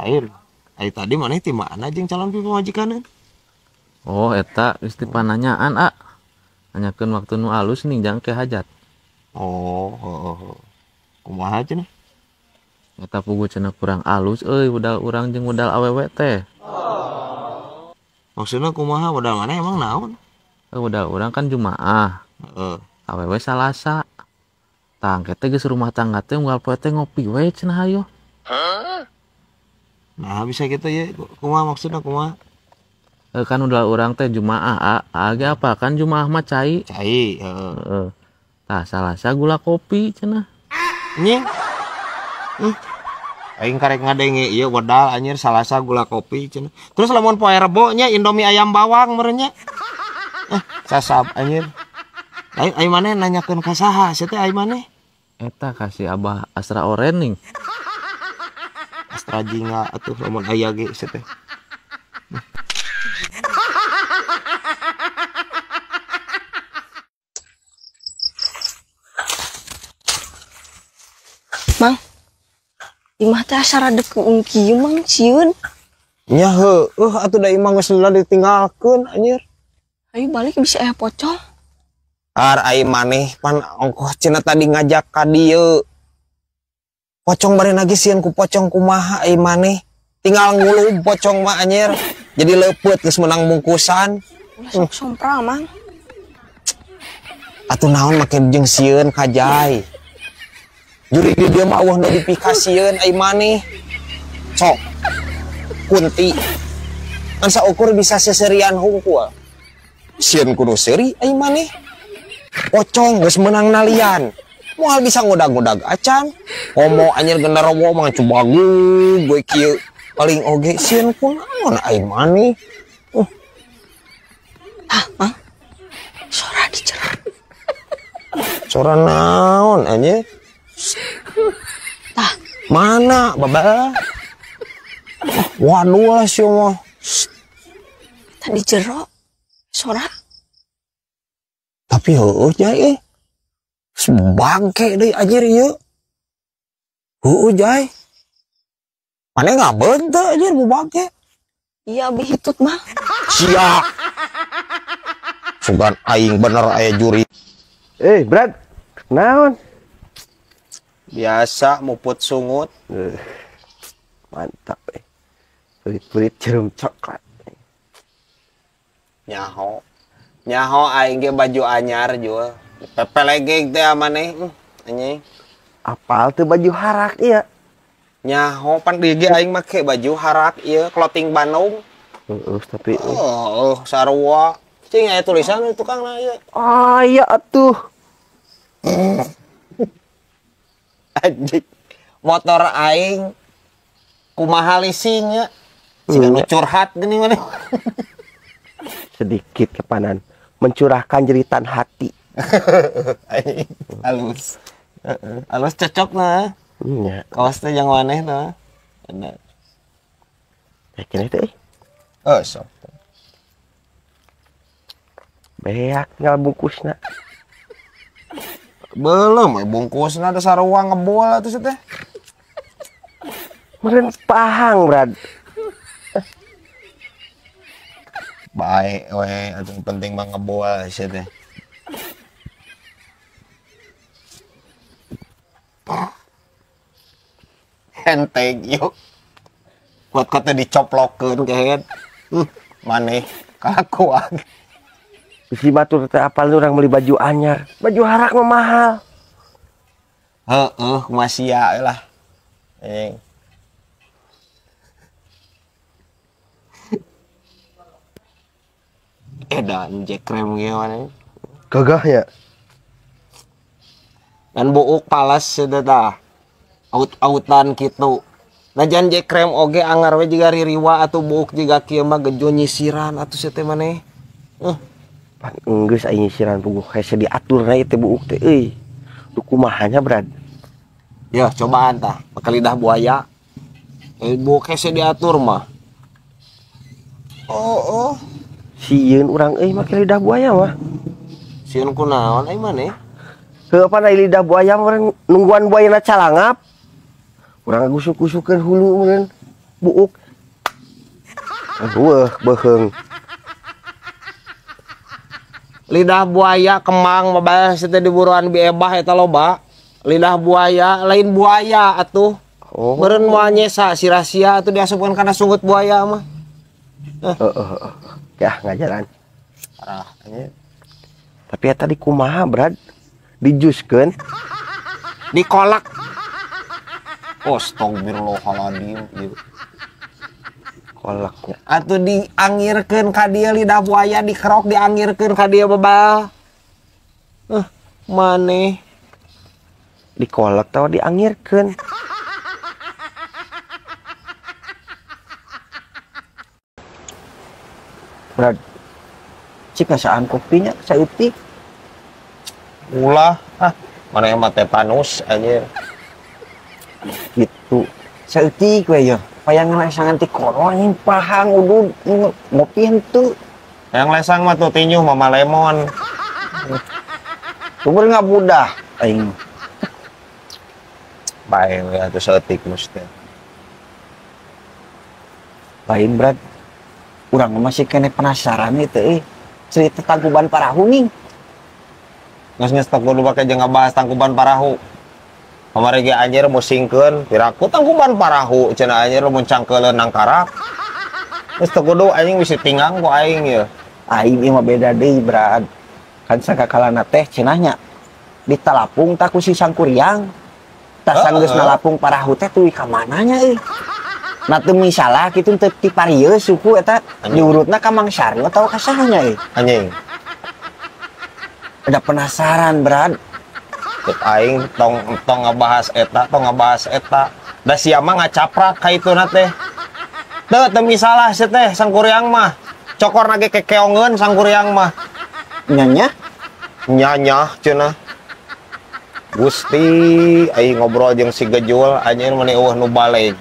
Lain. Ai tadi maneh ti mana jeung calon pamajikan? Oh, eta geus dipananyaan, A. Nanyakeun waktu nu alus nih jang ke hajat. Oh, heeh. Kumaha cenah? Eta pugu cenah kurang alus euy budal urang jeung budal awewe teh. Maksudna kumaha budal maneh emang naon? Budal urang kan Jumaah. Heeh. Awewe Salasa. Tah engke teh geus rumah tangga teh unggal poe teh ngopi we cenah hayo. Nah, bisa gitu ya. Kumaha maksudna kumaha? Kan udah urang teh Jumaah, a ge apa kan Jumaah mah cai. Cai, heeh. Heeh. Tah Salasa gula kopi cenah. Nying. Aing karek ngadenge ieu wedal anjir Salasa gula kopi cenah. Terus lamun poe Rebo nya Indomie ayam bawang meureun nya. Sasab anjir. Aing ai maneh nanyakeun ka saha sia teh ai maneh? Eta kasih Abah Astra Orening. Astra jingga atuh lamun aya ge sia teh. Mang, imah teh asa rada keung kieu Mang sieun. Nya heueuh atuh da imah geus lila ditinggalkeun anjir. Ayo balik bisa aya pocong. Ar ai maneh pan ongkoh cenah tadi ngajak ka dieu. Pocong bari lagi sieun ku pocong kumaha ai maneh. Tinggal ngulub pocong mah anjir. Jadi leupeut geus meunang bungkusan. Ulah sok sompral Mang. Atuh naon make jeung sieun ka Jai. Juri di dieu mah eueuh nu dipikasieun ai maneh. Sok. Kunti. Kan saukur bisa seserian hungkul. Sieun kudu seuri ai maneh. Pocong geus meunang nalian. Moal bisa ngudag-ngudag acan. Komo anjir genderowo mah cubagug we kieu. Paling oge sieun kunaon ai maneh. Ah, Mang. Sora dicerah. Sora naon anjir? Tah. Mana, Baba? Waduh lah sih mah. Tadi jero, sora. Tapi heueuh Jai euy. Bangke deui anjir ieu. Heueuh Jai. Mane ngabeun teu anjir bu bangke? Iya abi hitut mah. Sia. Sugan aing bener aya juri. Brad. Naon? Biasa muput sungut. Mantap Pelit-pelit jarum coklat. Nyaho. Nyaho aing ge baju anyar jual. Pepelegeg teh maneh anjing. Apal teu baju harak ieu? Nyaho pan di ge aing make baju harak ieu clothing Bandung. Heeh, tapi oh, sarua. Cing aya tulisan di tukangna ieu. Ah, iya atuh. Anjing. Motor aing kumaha leasingnya? Siga nu curhat geuning maneh. Sedikit kepanan mencurahkan jeritan hati. Anjing, halus. Halus cocok nah. Nya. Kawas teh jang maneh tah. Bener. Yakin teh? Oh, sok. Beak tinggal bungkusna. Belum, bungkusna ada sarua ngebol atuh teh. Meureun pahang, Brad. Baik we, atuh penting mah ngebol sia teh. Enteng yuk. Kuat-kuatnya dicoplokeun kehed. Maneh kalakuan. Bisi batur teh apal urang beli baju anyar. Baju harak mah mahal. Heeh, kumaha sia lah. Anjing. Edan Jack krem ge maneh. Gagah ya. Dan buuk palas sudah tah. Aut-autan kitu. Najan Jack krem oge angar we jiga ririwa atuh buuk jiga kieu mah gejo nyisiran atuh sia teh maneh. Pan enggeus aing nyisiran puguh hese diatur na ieu teh buuk teh euy. Duh kumaha nya Brad. Ya cobaan tah, make lidah buaya. Buuk hese diatur mah. Oh, oh. Sieun urang euy make lidah buaya mah. Sieun kunaon ai maneh? Heuh pan ai lidah buaya mah urang nungguan buayana calangap. Urang ngagusuk-gusukeun hulu meureun. Buuk. Weuh beuheung. Lidah buaya kemang mabah teh di buruan biebah eta loba. Lidah buaya lain buaya atuh. Oh. Meureun moal nyesa si rahasia atuh diasupkeun kana sungut buaya mah. Heeh. Ya ngajaran. Parah anjir. Tapi eta di kumaha, Brad? Dijuskeun, dikolak. Astagfirullahaladzim ieu. Kolaknya. Atuh diangirkeun ka dieu lidah buaya dikerok diangirkeun ka dieu bebal. Maneh dikolak tawa diangirkeun. Brad, cik ngasaan kopinya saeutik. Ulah, ah, maneh mah tetanus anjir. Gitu. Saeutik we yeuh. Payang lesangan ti koro anjing pahang udud ngopi henteu. Yang lesang mah tuh tinyuh mama lemon. Sumber ngabudah aing. Bae we atuh saeutik mesti. Lain, Brad. Urang masih kene penasaran itu cerita Tangkuban Parahu nih. Geus teu kudu bake jeung ngabahas Tangkuban Parahu. Kamari ge anjir musingkeun piraku Tangkuban Parahu cenah anjir mun cangkeuleun nangkarak. Geus teu kudu anjing bisi tinggang ku aing ieu. Aing ieu mah beda deui, Brad. Kan sakakalana teh cenahnya ditalapung tak ku si Sangkuriang. Tah sanggeus nalapung parahu teh tuluy ka mananya euy. Nah teu misalah kitu teu ti parieu suku eta diurutna ka Mang Saryo atawa ka saha nya euy. Anjing. Ada penasaran, Brad. Cek aing tong tong ngabahas eta, tong ngabahas eta. Da sia mah ngacaprak ka ituna teh. Teu teu misalah sia teh Sangkuriang mah. Cokorna ge kekeongeun Sangkuriang mah. Nyanya? Nyanyah cenah. Gusti aing ngobrol jeung si Gejul anjir meni eueuh nu baleg.